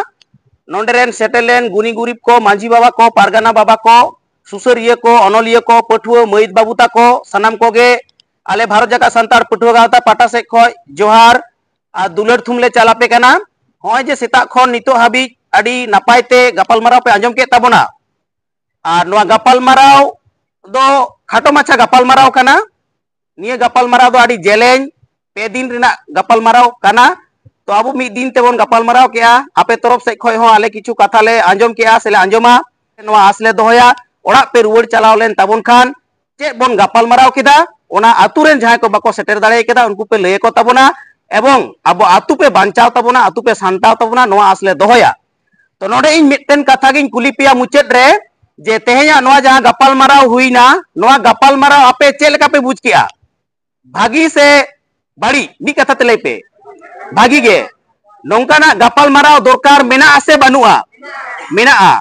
ᱱᱚᱰᱮ ᱨᱮᱱ ᱥᱮᱴᱮᱨ ᱞᱮᱱ ᱜᱩᱱᱤ ᱜᱩᱨᱤᱵ ᱠᱚ, ᱢᱟᱹᱡᱷᱤ ᱵᱟᱵᱟ ᱠᱚ, ᱯᱟᱨᱜᱟᱱᱟ ᱵᱟᱵᱟ ᱠᱚ, ᱥᱩᱥᱟᱹᱨᱤᱭᱟᱹ ᱠᱚ, ᱚᱱᱚᱞᱤᱭᱟᱹ ᱠᱚ, ᱯᱟᱹᱴᱷᱩᱣᱟᱹ ᱢᱟᱹᱭ ᱵᱟᱹᱵᱩ ᱛᱟᱠᱚ, ᱥᱟᱱᱟᱢ ᱠᱚᱜᱮ ᱟᱞᱮ ᱵᱷᱟᱨᱚᱛ ᱡᱟᱠᱟᱛ ᱥᱟᱱᱛᱟᱲ ᱯᱟᱹᱴᱷᱩᱣᱟᱹ ᱜᱟᱶᱛᱟ ᱯᱟᱦᱴᱟ ᱥᱮᱫ ᱠᱷᱚᱱ ᱡᱚᱦᱟᱨ ᱟᱨ ᱫᱩᱞᱟᱹᱲ ᱛᱷᱩᱢ ᱞᱮ ᱪᱟᱞ ᱟᱯᱮ ᱠᱟᱱᱟ᱾ ᱱᱚᱜᱼᱚᱭ ᱡᱮ ᱥᱮᱛᱟᱜ ᱠᱷᱚᱱ ᱱᱤᱛᱚᱜ ᱦᱟᱹᱵᱤᱡ ᱟᱹᱰᱤ ᱱᱟᱯᱟᱭ ᱛᱮ ᱜᱟᱯᱟᱞᱢᱟᱨᱟᱣ ᱯᱮ ᱟᱸᱡᱚᱢ ᱠᱮᱫ ᱛᱟᱵᱚᱱᱟ, ᱟᱨ ᱱᱚᱣᱟ ᱜᱟᱯᱟᱞᱢᱟᱨᱟᱣ ᱫᱚ ᱠᱷᱟᱴᱚ ᱢᱟᱪᱷᱟ ᱜᱟᱯᱟᱞᱢᱟᱨᱟᱣ ᱠᱟᱱᱟ᱾ ᱱᱤᱭᱟᱹ ᱜᱟᱯᱟᱞᱢᱟᱨᱟᱣ ᱫᱚ ᱟᱹᱰᱤ ᱡᱮᱞᱮᱧ, ᱯᱮ ᱫᱤᱱ ᱨᱮᱱᱟᱜ ᱜᱟᱯᱟᱞᱢᱟᱨᱟᱣ ᱠᱟᱱᱟ᱾ ᱛᱚ ᱟᱵᱚ ᱢᱤᱫ ᱫᱤᱱ ᱛᱮᱵᱚᱱ ᱜᱟᱯᱟᱞᱢᱟᱨᱟᱣ ᱠᱮᱜᱼᱟ, ᱟᱯᱮ ᱛᱚᱨᱚᱯ ᱥᱮᱫ ᱠᱷᱚᱱ ᱦᱚᱸ ᱟᱞᱮ ᱠᱤᱪᱷᱩ ᱠᱟᱛᱷᱟ ᱞᱮ ᱟᱸᱡᱚᱢ ᱠᱮᱜᱼᱟ ᱥᱮᱞᱮ ᱟᱸᱡᱚᱢᱟ᱾ ᱱᱚᱣᱟ ᱟᱸᱥ ᱞᱮ ᱫᱚᱦᱚᱭᱟ, ᱚᱲᱟᱜ ᱯᱮ ᱨᱩᱣᱟᱹᱲ ᱪᱟᱞᱟᱣ ᱞᱮᱱ ᱛᱟᱵᱚᱱ ᱠᱷᱟᱱ ᱪᱮᱫ ᱵᱚᱱ ᱜᱟᱯᱟᱞᱢᱟᱨᱟᱣ ᱠᱮᱫᱟ, ᱚᱱᱟ ᱟᱛᱩ ᱨᱮᱱ ᱡᱟᱦᱟᱸᱭ ᱠᱚ ᱵᱟᱠᱚ ᱥᱮᱴᱮᱨ ᱫᱟᱲᱮ ᱠᱟᱫᱟ ᱩᱱᱠᱩ ᱯᱮ ᱞᱟᱹᱭ ᱟᱠᱚ ᱛᱟᱵᱚᱱᱟ, ᱮᱵᱚᱝ ᱟᱵᱚ ᱟᱛᱩ ᱯᱮ ᱵᱟᱧᱪᱟᱣ ᱛᱟᱵᱚᱱᱟ, ᱟᱛᱩ ᱯᱮ ᱥᱟᱱᱛᱟᱣ ᱛᱟᱵᱚᱱᱟ, ᱱᱚᱣᱟ ᱟᱸᱥ ᱞᱮ ᱫᱚᱦᱚᱭᱟ᱾ ᱛᱚ ᱱᱚᱰᱮ ᱤᱧ ᱢᱤᱫᱴᱮᱱ ᱠᱟᱛᱷᱟ ᱜᱤᱧ ᱠᱩᱞᱤ ᱯᱮᱭᱟ ᱢᱩᱪᱟᱹᱫ ᱨᱮ, ᱡᱮ ᱛᱮᱦᱮᱧᱟᱜ ᱱᱚᱣᱟ ᱡᱟᱦᱟᱸ ᱜᱟᱯᱟᱞᱢᱟᱨᱟᱣ ᱦᱩᱭᱱᱟ, ᱱᱚᱣᱟ ᱜᱟᱯᱟᱞᱢᱟᱨᱟᱣ ᱟᱯᱮ ᱪᱮᱫ ᱞᱮᱠᱟ ᱯᱮ ᱵᱩᱡᱽ ᱠᱮᱜᱼᱟ? ᱵᱷᱟᱹᱜᱤ ᱥᱮ ᱵᱟᱹᱲᱤᱡ? ᱢᱤᱫ ᱠᱟᱛᱷᱟ ᱛᱮ ᱞᱟᱹᱭ ᱯᱮ, ᱵᱷᱟᱹᱜᱤ ᱜᱮ᱾ ᱱᱚᱝᱠᱟᱱᱟᱜ ᱜᱟᱯᱟᱞᱢᱟᱨᱟᱣ ᱫᱚᱨᱠᱟᱨ ᱢᱮᱱᱟᱜᱼᱟ ᱥᱮ ᱵᱟᱹᱱᱩᱜᱼᱟ? ᱢᱮᱱᱟᱜᱼᱟ᱾